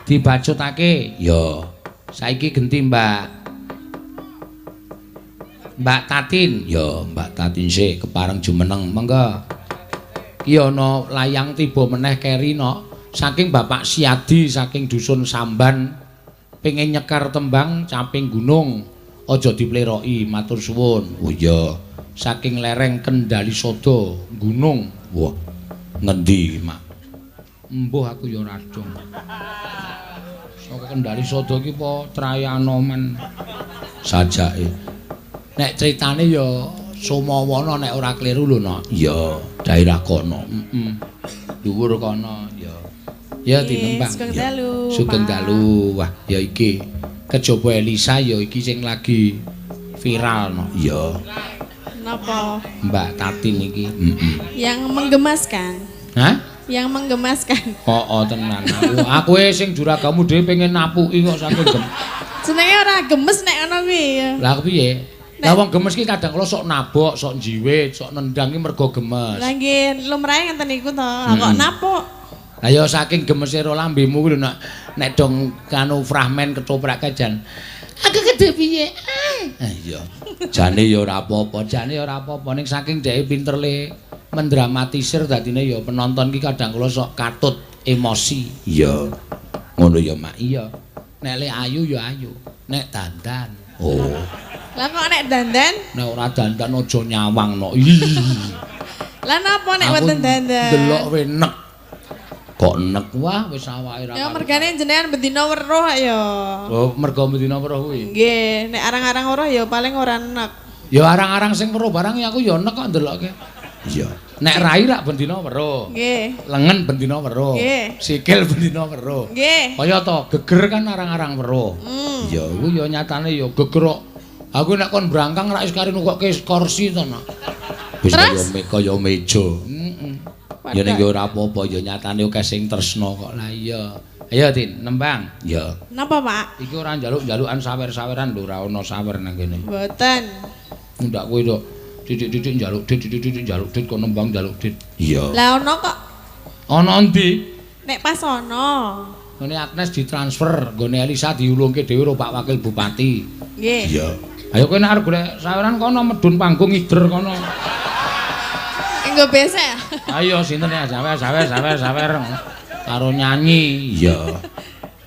Dibacutake. Ya. Saiki genti Mbak. Mbak Tatin. Ya, Mbak Tatin sik kepareng jumeneng. Monggo. Ki ana layang tiba meneh keri no. Saking Bapak Siadi saking dusun Samban pengen nyekar tembang Caping Gunung. Aja dipleroki, matur suwun. Oh iya. Saking lereng Kendali Sada Gunung. Wah, ngendi iki, Mak? Embuh aku ya ora dong. Saka Kendali Sada iki apa Trayanoman sajake. Nek critane ya Sumawana nek ora kleru lho, Nak. Iya, daerah kono. Heeh. Dhuwur kono, ya. Ya tinembang. Sugeng dalu. Sugeng dalu. Wah, ya iki. Kejaba Elisa ya iki sing lagi viral no. Iya. Napa? Mbak Tatin iki. Heeh. Yang menggemaskan. Hah? Yang menggemaskan. Oh, tenan. Aku sing juragamu dhewe pengen napuki kok saking gem. Jenenge ora gemes nek ngono kuwi. Lah piye? Lah wong gemes ki kadang kala sok nabok, sok njiwit, sok nendang ki mergo gemes. Lah nggih, lumrahe ngenten niku to. Kok napuk? Lah ya saking gemese ro lambemu kuwi lho nek nek dong kanu fragmen ketoprake jan. Aku kedhe piye? Ah iya. Jane ya ora apa-apa, jane ya ora apa-apa ning saking dheke pinter le mendramatisir dadine ya penonton ki kadang kala sok katut emosi. Iya. Ngono ya, Mak. Iya. Nek le ayu ya ayu, nek dandan. Oh. Lah kok nek dandan? Nek ora dandan aja nyawang no. Lah napa nek wonten dandan? Delok we nek. Kok nek wah wis awake ra. Ya mergane jenengan bendina weruh ya. Oh, mergo bendina weruh kuwi. Nggih, nek arang-arang weruh ya paling ora nek. Ya arang-arang sing weruh barang aku ya nek kok ndelokke. Iya. Nek rai rak bendina weruh. Nggih. Lengen bendina weruh. Nggih. Sikil bendina weruh. Nggih. Kaya to geger kan arang-arang weruh. Iya, kuwi ya nyatane ya geger kok. Aku nek kon brangkang rak wis kari nukokke kursi to, Nak. Wis kaya meja. Heeh. Ya ning ora apa-apa ya nyatane akeh sing tresna kok. Lah iya. Ayo Tin, nembang. Ya. Napa, Pak? Iki ora njaluk-njalukan sawer-saweran lho, ora ana sawer nang kene. Mboten. Ndak kowe tok titik-titik njaluk dit, titik-titik njaluk dit kok nembang njaluk dit. Iya. Lah ana kok. Ana endi? Nek pas ana. Ngene Agnes ditransfer, nggone Elisa diulungke dhewe karo Pak Wakil Bupati. Nggih. Iya. Ayo kowe nek arep golek saweran kono medun panggung ngider kono. Engko besek. Ayo sinten ya sawer sawer sawer sawer karo nyanyi. Iya.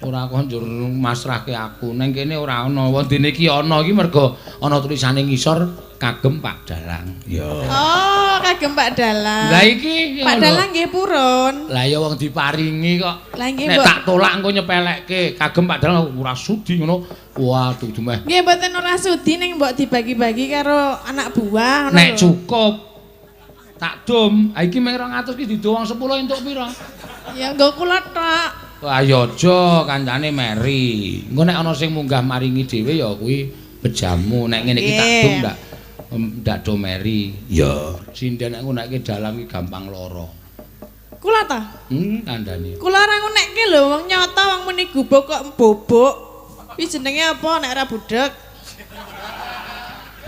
Ora kok njur masrahke aku. Neng kene ora ana. Wondene iki ana iki mergo ana tulisane ngisor kagem Pak Dalang. Iya. Oh, kagem Pak Dalang. Lah iki Pak Dalang nggih purun. Lah ya wong diparingi kok. Lah nggih nek tak tolak engko nyepelekke kagem Pak Dalang ora sudi ngono. Waduh dumeh. Nggih mboten ora sudi ning mbok dibagi-bagi karo anak buah ngono. Nek cukup tak dum. Ha iki mung 200 ki dido wong 10 entuk pira? Ya nggo kula tok. Wah ya aja kancane meri. Engko nek ana sing munggah maringi dhewe ya kuwi bejamu. Nek ngene iki tak dum ndak ndak do meri. Ya, sinden nek ngunekke dalang iki gampang lara. Kula ta? Kandhane. Kula ora ngunekke lho wong nyata wong muni gubuk kok bobok. Kuwi jenenge apa nek ora budhek?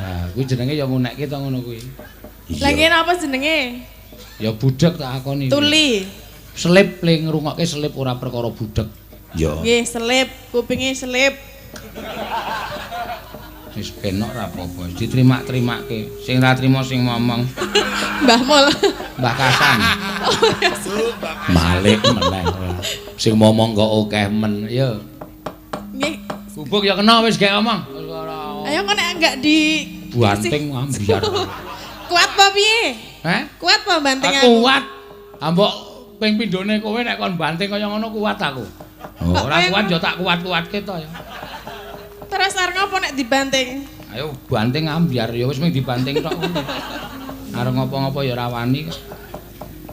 Nah, kuwi jenenge ya ngunekke to ngono kuwi. Lah ngene apa jenenge? Ya budhek tak akoni. Tuli. Selip le ngrungokke selip ora perkara budhek. Ya. Nggih, selip, kupinge selip. Wis penok ora apa-apa, diterima-terimake. Sing ora trima sing ngomong. Mbah Mul. Mbah Kasan. Malik meneh. Sing ngomong kok akeh men. Ya. Nggih. Gubuk ya kena wis gek omong. Ayo kok nek enggak di banting ambyar. Kuat apa piye? Heh? Kuat apa banting aku? Kuat. Ambok ping pindhone kowe nek kon banting kaya ngono kuat aku. Ora kuat ya tak kuat-kuatke to ya. Terus arep ngopo nek dibanting? Ayo banting ambyar ya wis mung dibanting tok. Arep ngopo-ngopo ya ora wani kok.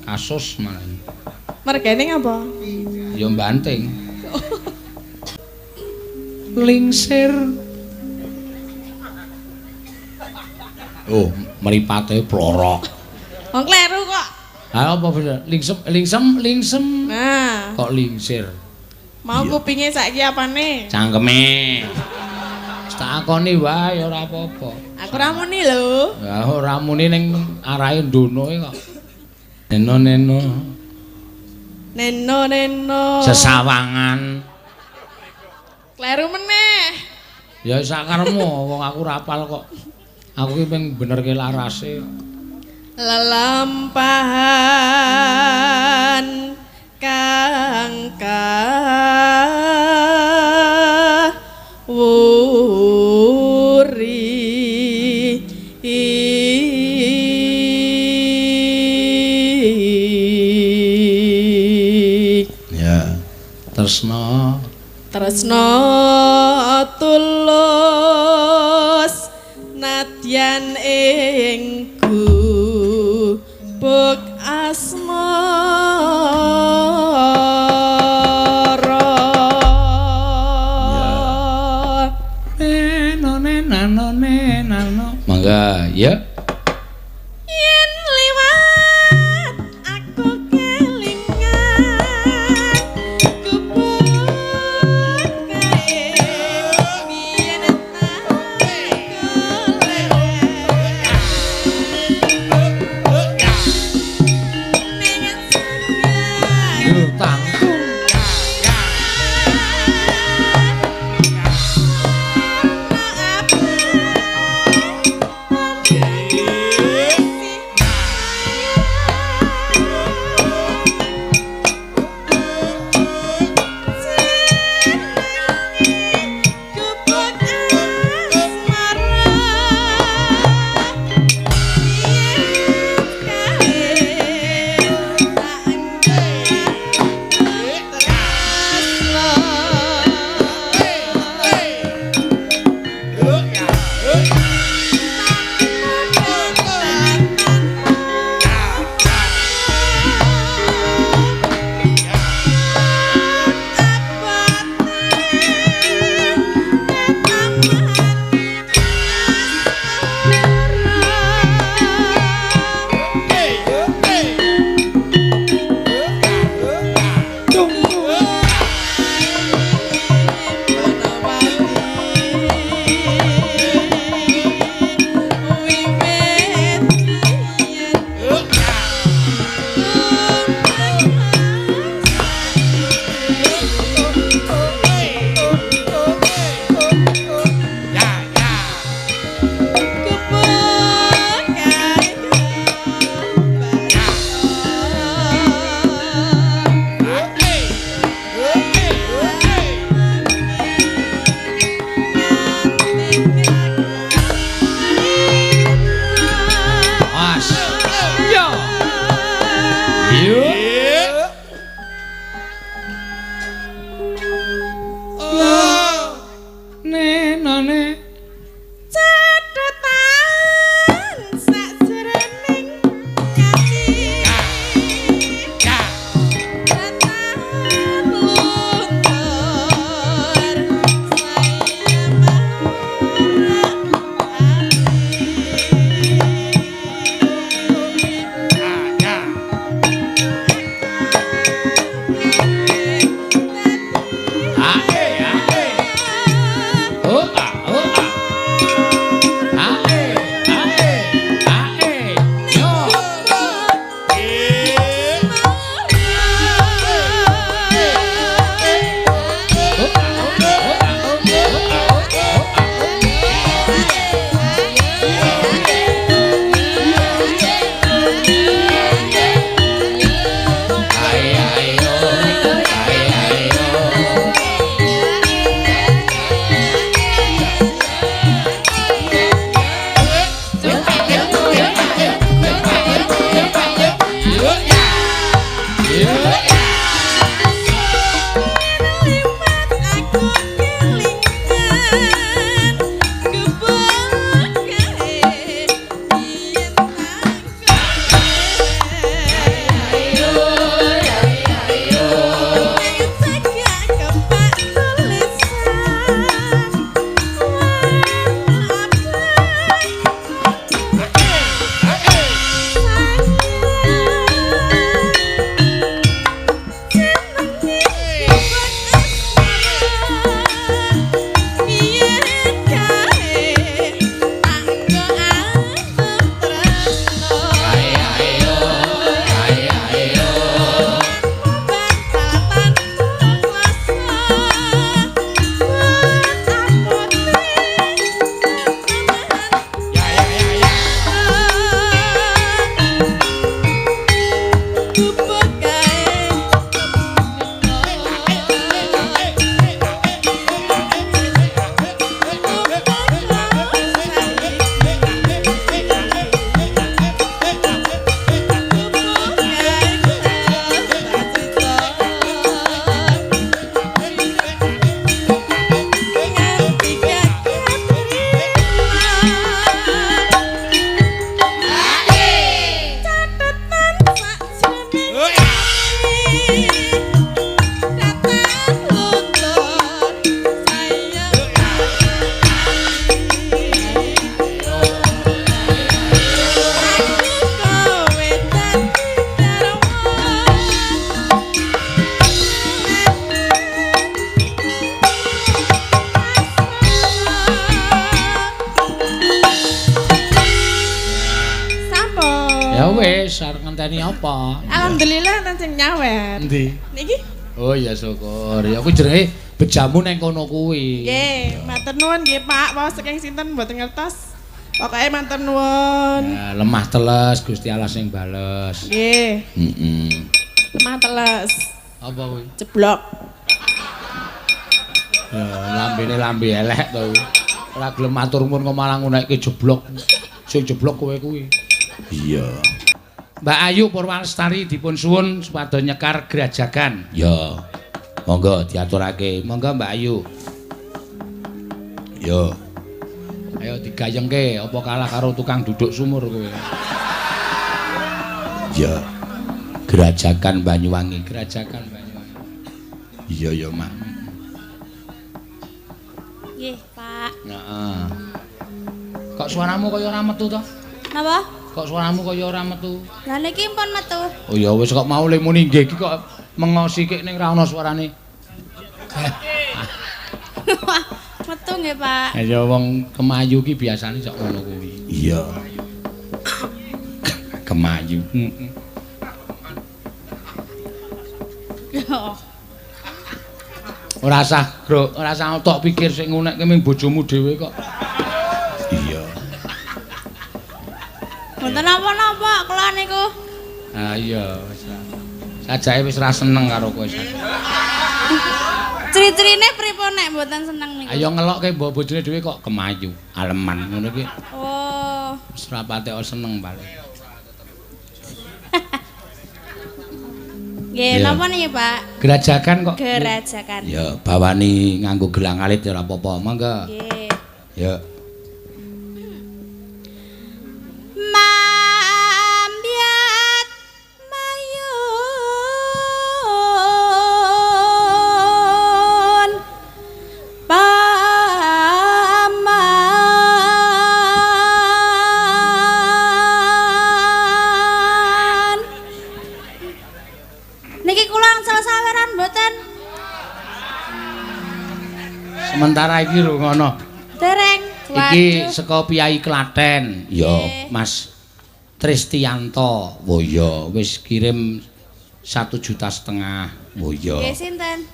Kasus malah. Mergane ngapa? Ya banting. Lingsir. Oh, mripate plorok. Wong kleru kok. Ha apa bener? Lingsem lingsem lingsem. Nah. Kok lingsir? Mau kupinge saiki apane? Cangkeme. Tak akoni wae ora apa-apa. Aku ora muni lho. Ya ora muni ning arahe ndono kok. Neno neno. Neno neno. Sesawangan. Kleru meneh. Ya sakarepmu wong aku ora apal kok. Aku ki ping benerke larase. Lelampahan kang kawuri. Ya. Tresna Tresna tulus nadyan ing gubuk asmara. Neno neno neno. Mangga, ya. Yen liwat aku kelingan gubuk kae biyen tak golek ning Lho, tanggung. wis arep ngenteni apa? Alhamdulillah nang sing nyawer. Endi? Niki. Oh iya syukur. Ya kuwi jenenge bejamu nang kono kuwi. Nggih, matur nuwun nggih Pak. Wau saking sinten mboten ngertos. Pokoke matur nuwun. Ya, lemah teles Gusti Allah sing bales. Nggih. Heeh. Lemah teles. Apa kuwi? Jeblok. Ya, lambene lambe elek to kuwi. Ora gelem matur nuwun kok malah ngunekke jeblok. Sing jeblok kowe kuwi. Iya. Mbak Ayu Purwalestari dipun suwun supados nyekar Grajagan. Ya. Monggo diaturake. Monggo Mbak Ayu. Ya. Ayo digayengke apa kalah karo tukang duduk sumur kowe. Ya. Grajagan Banyuwangi, Grajagan Banyuwangi. Iya ya, Mak. Nggih, Pak. Heeh. Kok suaramu kaya ora metu to? Napa? Kok suaramu kaya ora metu? Lah niki pun metu. Oh ya wis kok mau le muni nggih iki kok mengosi kik ning ra ono suarane. Metu nggih, Pak. Ya wong kemayu ki biasane sok ngono kuwi. Iya. Kemayu. Heeh. Ora usah, Bro, ora usah tok pikir sing ngunekke ming bojomu dhewe kok. Iya. Mboten napa-napa kula niku. Ah iya wis. Sajake wis ra seneng karo kowe. Ciri-cirine pripun nek mboten seneng niku? Ayo ngelokke mbok bojone dhewe kok kemayu, aleman ngono ki. Oh. Wis ra patek seneng paling. Nggih, napa niki, Pak? Grajagan kok. Grajagan. Ya, bawani nganggo gelang alit ya ora apa-apa, monggo. Nggih. Ya. Mambyat mayun paman. Niki kula angsal saweran mboten? Sementara iki lho ngono. Dereng. Iki saka Piyai Klaten. Ya, Mas Tristianto. Oh iya, wis kirim 1,5 juta. Oh iya. Nggih, sinten?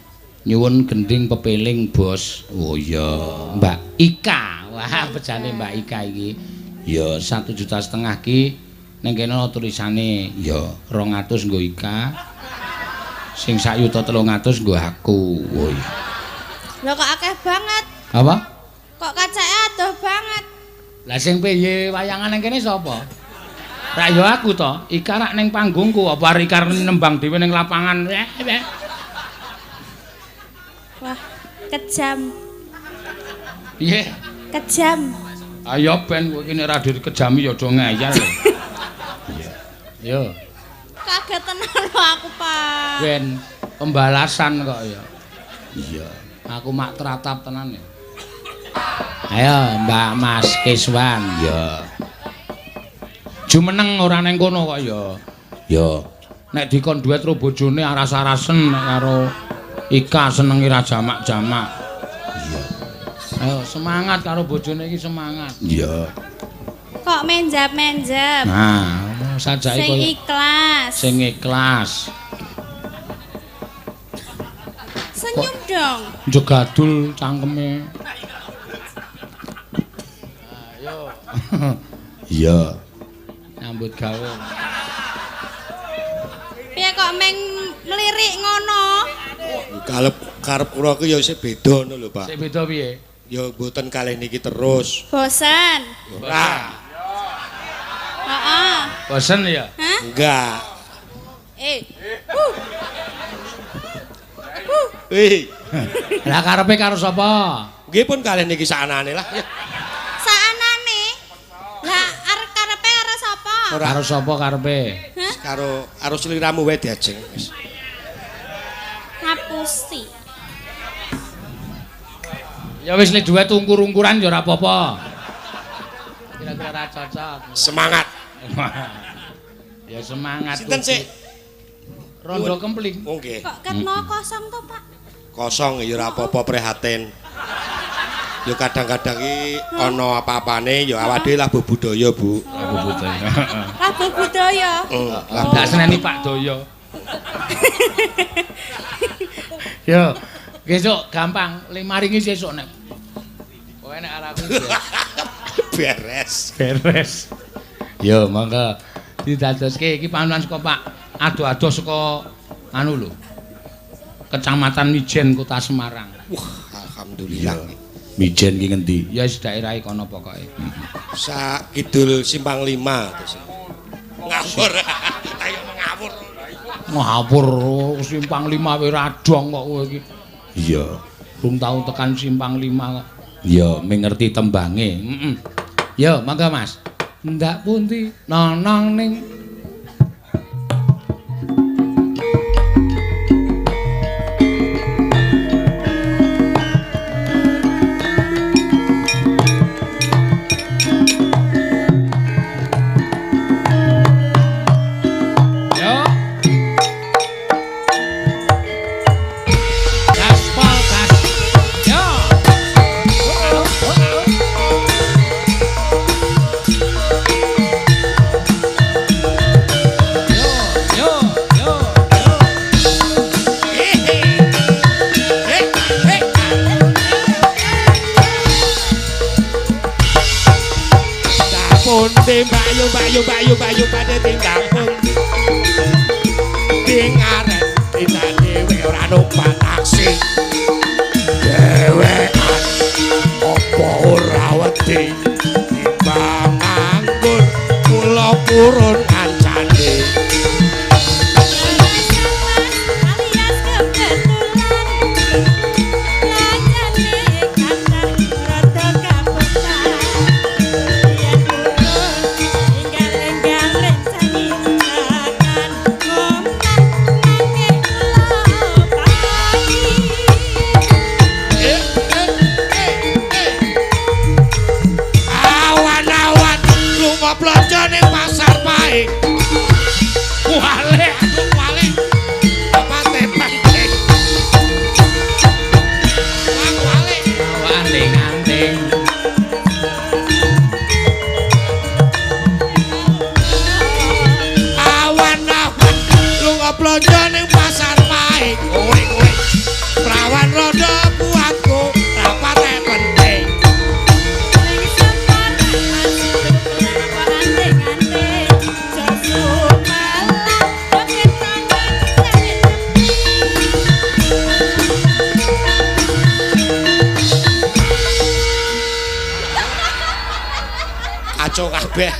Nyuwun gending pepeling, Bos. Oh iya, Mbak Ika. Wah, bejane Mbak Ika iki. Ya, 1,5 juta ki ning kene ana tulisane ya 200 nggo Ika. Sing 1.300.000 nggo aku. Oh iya. Lho kok akeh banget. Apa? Kok kacake adoh banget. Lah sing piye wayangan ning kene sapa? Rak ya aku to. Ika rak ning panggungku apa arek Ika nembang dhewe ning lapangan. Wah, kejam. Piye? Kejam. Ayo ben kowe iki nek ora dikejami ya aja ngeyel. Iya. Yo. Kaget tenan lho aku, Pak. Ben pembalasan kok ya. Iya. Aku mak teratap tenan ya. Ayo Mbak Mas Kiswan ya. Jumeneng ora neng kono kok ya. Ya. Nek dikon duet karo bojone aras-arasen nek karo Ika senenge ra jamak-jamak. Iya. Ayo semangat karo bojone iki semangat. Iya. Kok menjap-menjap. Nah, sajake sing ikhlas. Sing ikhlas. Senyum kok dong. Jegadul cangkeme. Ayo. Iya. Nyambut gawe. Piye kok meng melirik ngono? Kalep karep kula ku ya isih beda ngono lho, Pak. Sik beda piye? Ya mboten kalih niki terus. Bosen. Ora. Heeh. Bosen ya? Hah? Enggak. Wih. Lah karepe karo sapa? Nggih pun kalih niki saanane lah. Saanane? Lah arep karepe karo sapa? Karo sapa karepe? Karo karo sliramu wae diajeng wis. Ngapusi. Ya wis nek duwe ungkur-ungkuran ya ora apa-apa. Kira-kira ora cocok. Semangat. Ya semangat. Sinten sik? Rondo kempling. Oh nggih. Kok ketno kosong to, Pak? Kosong ya ora apa-apa prihatin. Ya kadang-kadang iki ana apa-apane ya awak dhewe labuh budaya, Bu. Labuh budaya. Labuh budaya. Ndak seneni Pak Doyo. Yo, besok gampang, lima ringi sesuk nek. Pokoke nek arep aku beres. Beres. Yo, monggo didadoske iki panulan saka Pak ado-ado saka anu lho. Kecamatan Mijen, Kota Semarang. Wah, alhamdulillah. Mijen ki ngendi? Ya wis daerahe kono pokoke. Sak kidul Simpang 5 terus. Ngawur. Ayo ngawur. Ngawur Simpang 5 wae radong kok kowe iki. Iya. Rung tau tekan Simpang 5 kok. Iya, ming ngerti tembange. Heeh. Ya, mangga Mas. Ndak pundi nonong ning Bayu bayu bayu pada tindak pundi dingaren tindak dhewe ora numpak taksi dhewean apa ora wedi timbang nganggur kula purun kancane.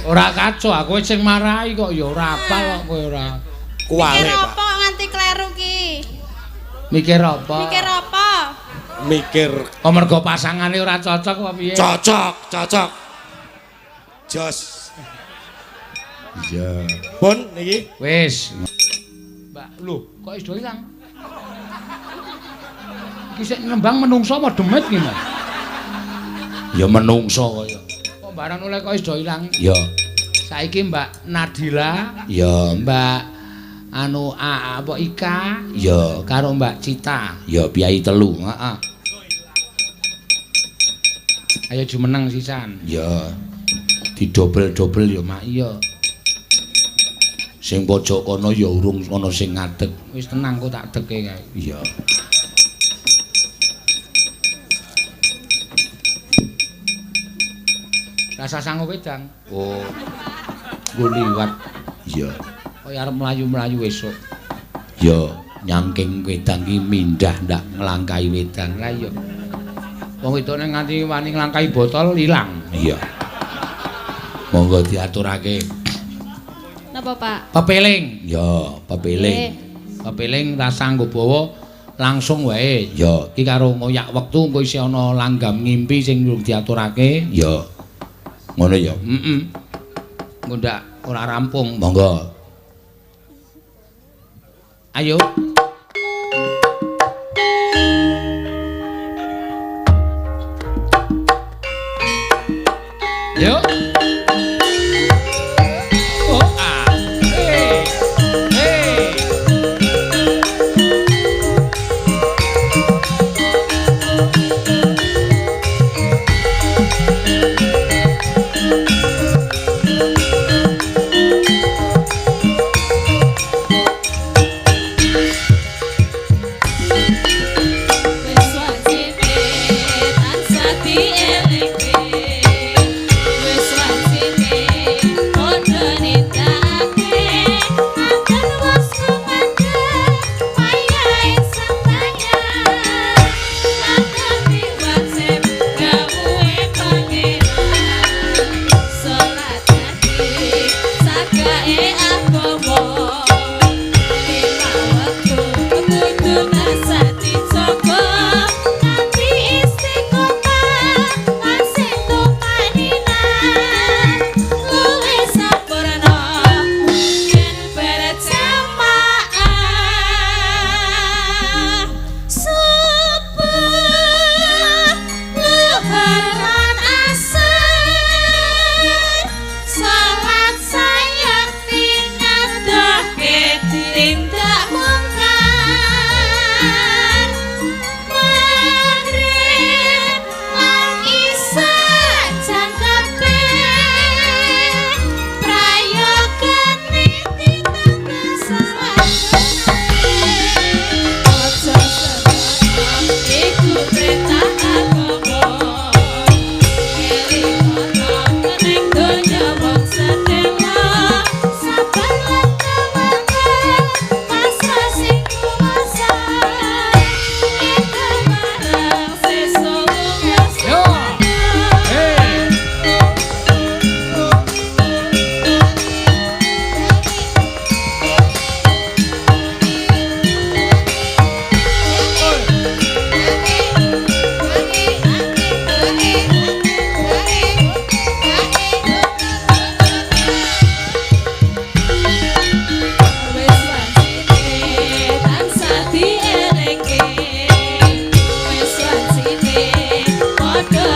Ora kacau, aku sing marahi kok ya ora apal kok kowe ora. Kuwale, Mikir apa nganti kleru ki? Mikir apa? Mikir apa? Mikir. Oh mergo pasangane ora cocok apa piye? Cocok, cocok. Jos. Iya. Pun niki. Wis. Mbak, lho, kok wis do ilang? Iki sik nembang menungso apa demit ki, Mas? Ya menungso kaya. Barang oleh kok wis do ilang. Ya. Saiki Mbak Nadila, ya Mbak anu apa Ika, ya karo Mbak Cita, ya piyai telu, heeh. Ayo jumeneng sisan. Ya. Didobel-dobel ya Mak iya. Sing pojok kono ya urung ana sing ngadeg. Wis tenang kok tak deke kae. Iya. Rasa sangu wedang. Oh. Nggo liwat. Iya. Kaya arep mlayu-mlayu esuk. Ya, nyangking wedang ki mindah ndak nglangkahi wedang. Lah iya. Wong wedok nek nganti wani nglangkahi botol ilang. Iya. Monggo diaturake. Napa, Pak? Pepeling. Ya, pepeling. Pepeling rasa nggo bawa langsung wae. Ya, iki karo ngoyak wektu engko isih ana langgam ngimpi sing durung diaturake. Ya. Ngono ya. Heeh. Engko ndak ora rampung. Monggo. Ayo. Yo. Oh ah. Hey. Hey. Iku perintah agama. Eling ana ning donya wong sedema. Sabar lan tawakal, pasrah sing kuwasa. Kita marang sesuk lunga. Yo. Hey. Wis wancine tansah dielingke. Wis wancine padha